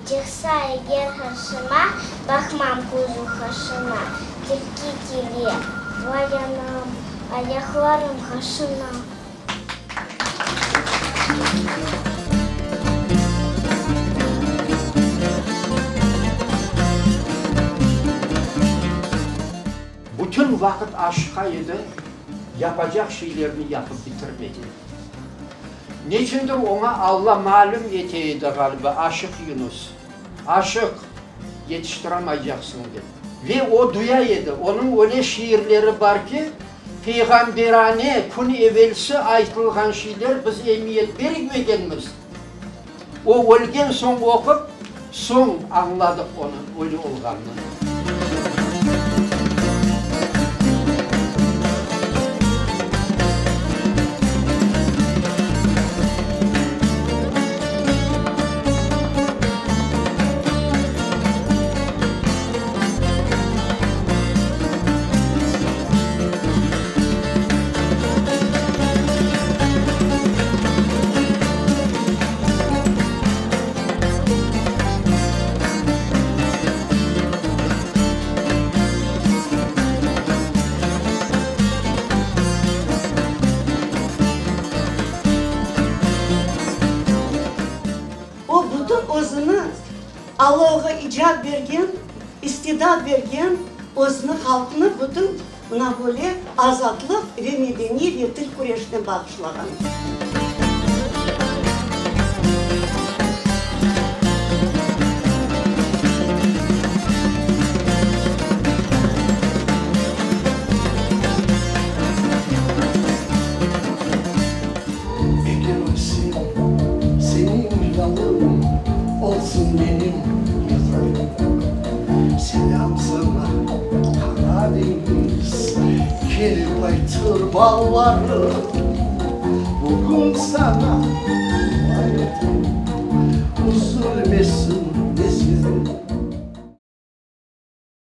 Çıqsa eger qarşıma, Baqmam közü-qaşına. Tilki kele, Vay anam, ayaqlarım qaşına. Bütün vaqıt aşıqa edi, yapacaq şeylerini yapıp bitirmege. Neçündir oña Alla malüm ete edi ğaliba, aşıq, Yunus, aşıq, yetiştiramaycaqsıñ, dep. Ve o duya edi, onıñ öyle şiirleri bar ki, peyğamberane kün evelsi aytılğan şeyler, biz emiyet bermegenmiz. O ölgen soñ oqup, soñ añladıq onıñ öyle olğanını. O bütün özüni Alla oğa icat bergen, istidat bergen, özüni, halqnı bütün Mına böyle azatlıq ve medeniy ve til küreşine bağışlağan. Eger ölsem, seniñ yalıñ olsun menim mezarım. Selâm saña, Qara deñiz, kel qaytır ballarım. Bugün saña dua etem, üzülmesin.